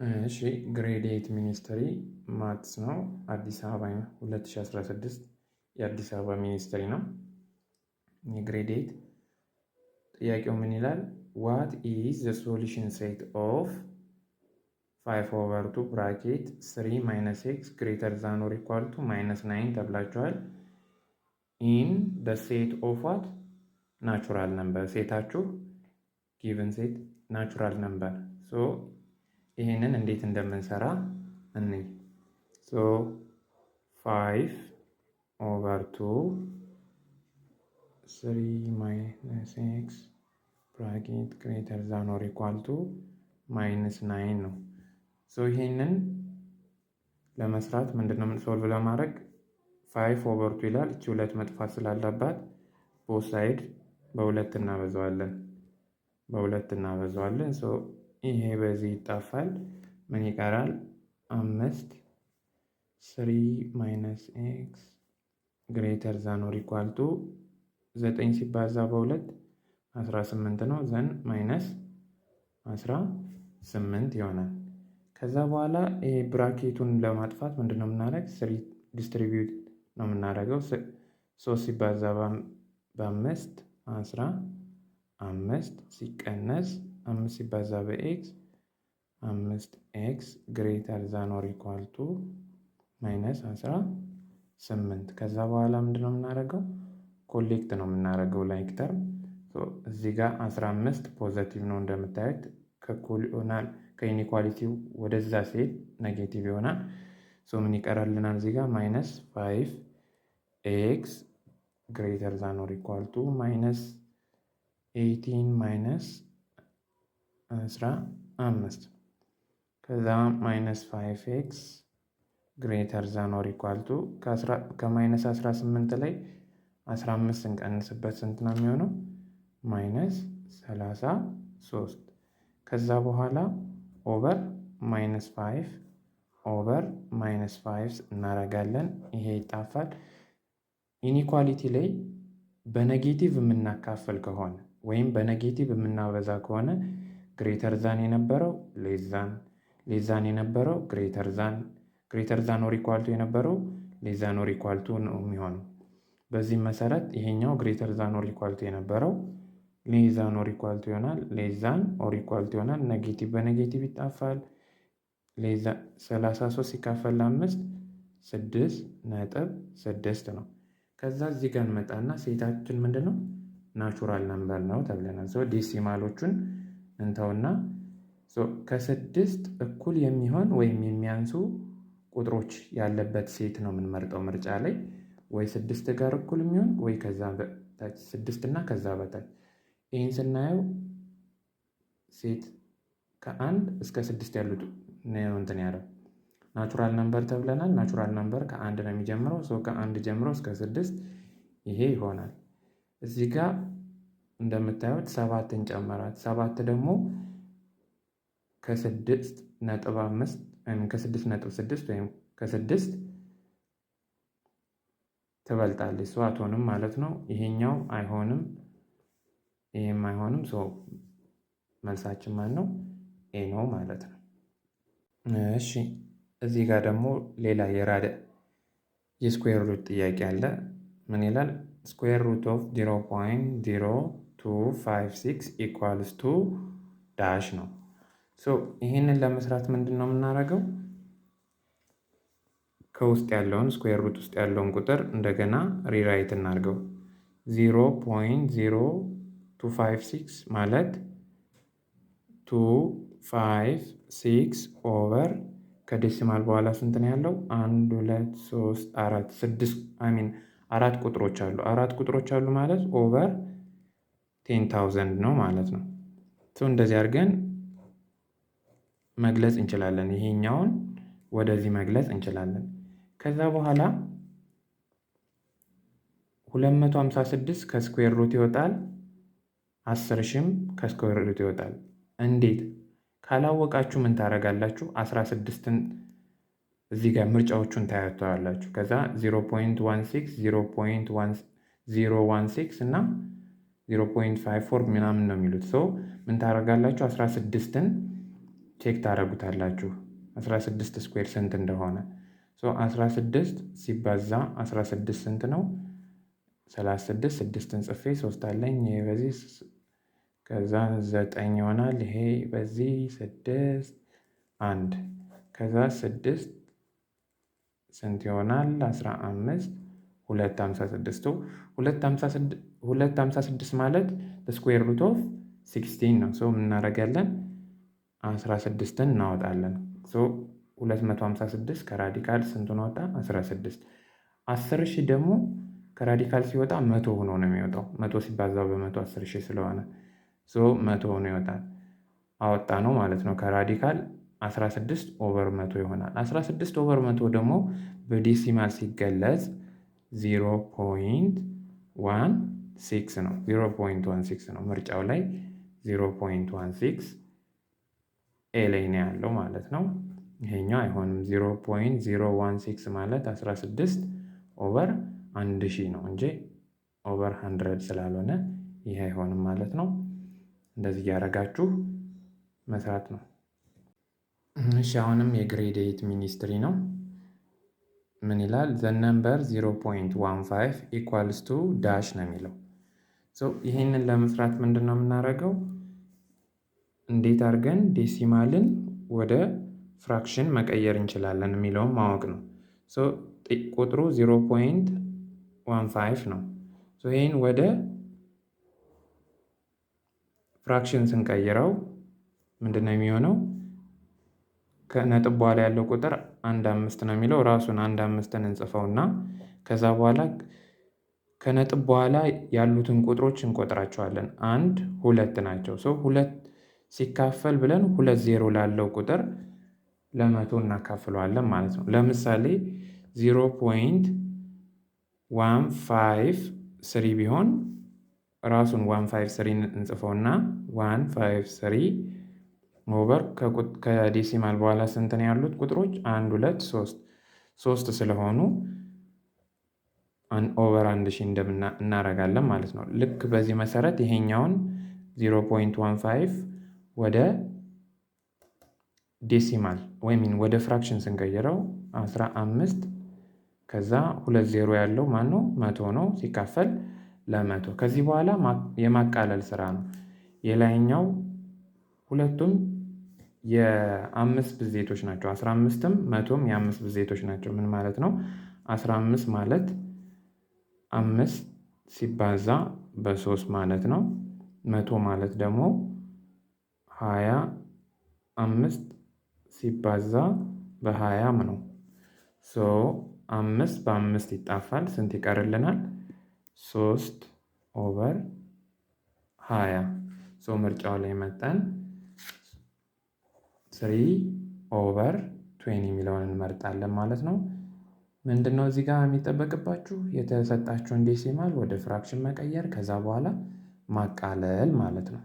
እሺ፣ grade 8 ministry maths ነው። አዲስ አበባ 2016 የአዲስ አበባ ministry ነው። የ grade 8 ጥያቄው ምን ይላል? What is the solution set of 5 over 2 bracket 3 minus x greater than or equal to minus 9 ተብላችኋል። In the set of what? Natural number። Set ኣችሁ given set natural number። So ይሄንን እንዴት እንደምንሰራ እንይ። So 5 over 2 3 minus x bracket greater than or equal to minus 9 ነው። So ይሄንን ለመስራት ምንድነው solve ለማድረግ 5 over 2 ይላል። እቺ ሁለት መጥፋት ስላለባት both side በሁለት እናበዛዋለን። በሁለት እናበዛዋለን። So ይሄ በዚህ ይጣፋል። ምን ይቀራል? አምስት three minus x greater than or equal to ዘጠኝ ሲባዛ በሁለት 18 ነው። Then minus 18 ይሆናል። ከዛ በኋላ ይሄ bracket ኡን ለማጥፋት ምንድን ነው የምናደርግ? Three distribute ነው የምናደርገው። ሶስት ሲባዛ በአምስት 15 ሲቀነስ አምስት ሲባዛ በ x አምስት x greater than or equal to minus 18። ከዛ በኋላ ምንድን ነው የምናደርገው? Collect ነው የምናደርገው like term። እዚህ ጋር 15 positive ነው እንደምታዩት፣ ከእኩል ይሆናል ከ inequality ው ወደዛ ሲሄድ negative ይሆናል። So ምን ይቀራልናል? እዚህ ጋር minus 5 x greater than or equal to minus 18 minus 15። ከዛ minus 5 x greater than or equal to ከ minus 18 ላይ 15 ስንቀንስበት ስንት ነው የሚሆነው? Minus 33። ከዛ በኋላ over minus 5 over minus 5 እናደርጋለን። ይሄ ይጣፋል። Inequality ላይ በ negative የምናካፍል ከሆነ ወይም በ negative የምናበዛ ከሆነ greater than የነበረው less than፣ less than የነበረው greater than፣ greater than or equal to የነበረው less than or equal to ነው የሚሆነው። በዚህም መሰረት ይሄኛው greater than or equal to የነበረው less than or equal to ይሆናል። Less than or equal to ይሆናል። Negative በ negative ይጣፋል። 33 ሲካፈል ለአምስት 6.6 ነው። ከዛ እዚህ ጋር እንመጣና set ኣችን ምንድን ነው? Natural number ነው ተብለናል። So decimal ኦቹን እንተውና ከስድስት እኩል የሚሆን ወይም የሚያንሱ ቁጥሮች ያለበት set ነው የምንመርጠው። ምርጫ ላይ ወይ ስድስት ጋር እኩል የሚሆን ወይ ከዛ በታች፣ ስድስት እና ከዛ በታች። ይህን ስናየው set ከአንድ እስከ ስድስት ያሉት ነው እንትን ያለው። Natural number ተብለናል። Natural number ከአንድ ነው የሚጀምረው። So ከአንድ ጀምሮ እስከ ስድስት ይሄ ይሆናል። እዚህ ጋር እንደምታዩት ሰባትን ጨመራት። ሰባት ደግሞ ከ6.5 ወይም ከ6.6 ወይም ከስድስት ትበልጣለች። So አትሆንም ማለት ነው። ይሄኛው አይሆንም፣ ይሄም አይሆንም። So መልሳችን ማን ነው? A ነው ማለት ነው። እሺ፣ እዚህ ጋር ደግሞ ሌላ የራደ የ square root ጥያቄ አለ። ምን ይላል? Square root of 0.0256 equals to dash ነው። So ይህንን ለመስራት ምንድን ነው የምናደርገው? ከውስጥ ያለውን square root ውስጥ ያለውን ቁጥር እንደገና rewrite እናድርገው። 0.0256 ማለት 256 over ከ decimal በኋላ ስንት ነው ያለው? አንድ፣ ሁለት፣ ሶስት፣ አራት፣ ስድስት፣ I mean አራት ቁጥሮች አሉ። አራት ቁጥሮች አሉ ማለት over 10,000 ነው ማለት ነው። እንደዚህ አድርገን መግለጽ እንችላለን። ይሄኛውን ወደዚህ መግለጽ እንችላለን። ከዛ በኋላ 256 ከ square root ይወጣል። 10,000ም ከ square root ይወጣል። እንዴት ካላወቃችሁ ምን ታደርጋላችሁ? 16ን እዚህ ጋር ምርጫዎቹን ታያቸዋላችሁ። ከዛ 0.16፣ 0.1016 እና 0.54 ምናምን ነው የሚሉት። So ምን ታደርጋላችሁ? 16ን Check ታደርጉታላችሁ 16 square ስንት እንደሆነ። 16 ሲባዛ 16 ስንት ነው? 36። ስድስትን ጽፌ ሶስት አለኝ። ይሄ በዚህ ከዛ ዘጠኝ ይሆናል። ይሄ በዚህ ስድስት አንድ፣ ከዛ ስድስት ስንት ይሆናል? 15፣ 256። 256 ማለት square root of 16 ነው። So ምን እናደርጋለን? 16ን እናወጣለን። So 256 ከ radical ስንቱን ወጣ? 16። 10,000 ደግሞ ከ radical ሲወጣ 100 ሆኖ ነው የሚወጣው። 100 ሲባዛ በ100 10,000 ስለሆነ so 100 ሆኖ ይወጣል። አወጣነው ማለት ነው። ከ radical 16 over 100 ይሆናል። 16 over 100 ደግሞ በ decimal ሲገለጽ 0.16 ነው። 0.16 ነው። ምርጫው ላይ 0.16 A ላይ ነው ያለው ማለት ነው። ይሄኛው አይሆንም። 0.016 ማለት 16 over 1000 ነው እንጂ over 100 ስላልሆነ ይሄ አይሆንም ማለት ነው። እንደዚህ እያደረጋችሁ መስራት ነው። እሺ፣ አሁንም የ grade 8 ministry ነው። ምን ይላል? The number 0.15 equals to dash ነው የሚለው። ይህንን ለመስራት ምንድን ነው የምናደርገው? እንዴት አድርገን decimal ን ወደ fraction መቀየር እንችላለን የሚለውን ማወቅ ነው። ቁጥሩ 0.15 ነው። ይህን ወደ fraction ስንቀይረው ምንድን ነው የሚሆነው? ከነጥብ በኋላ ያለው ቁጥር አንድ አምስት ነው የሚለው፣ ራሱን አንድ አምስትን እንጽፈውና ከዛ በኋላ ከነጥብ በኋላ ያሉትን ቁጥሮች እንቆጥራቸዋለን። አንድ ሁለት ናቸው። So ሁለት ሲካፈል ብለን ሁለት ዜሮ ላለው ቁጥር ለ100 እናካፍለዋለን ማለት ነው። ለምሳሌ 0.153 ቢሆን ራሱን 153 እንጽፈውና 153 over ከ decimal በኋላ ስንት ነው ያሉት ቁጥሮች? አንድ፣ ሁለት፣ ሶስት። ሶስት ስለሆኑ over 1000 እንደምና እናደርጋለን ማለት ነው። ልክ በዚህ መሰረት ይሄኛውን 0.15 ወደ decimal ወይም ወደ fraction ስንቀይረው 15፣ ከዛ ሁለት ዜሮ ያለው ማነው? 100 ነው፣ ሲካፈል ለ100። ከዚህ በኋላ የማቃለል ስራ ነው። የላይኛው ሁለቱም የአምስት ብዜቶች ናቸው። 15ም 100ም የአምስት ብዜቶች ናቸው። ምን ማለት ነው? 15 ማለት አምስት ሲባዛ በሶስት ማለት ነው። 100 ማለት ደግሞ 25 ሲባዛ በ20 ነው። So አምስት በአምስት ይጣፋል። ስንት ይቀርልናል? ሶስት over 20። So ምርጫው ላይ መጠን 3 over 20 የሚለውን እንመርጣለን ማለት ነው። ምንድን ነው እዚህ ጋር የሚጠበቅባችሁ? የተሰጣችሁን decimal ወደ fraction መቀየር፣ ከዛ በኋላ ማቃለል ማለት ነው።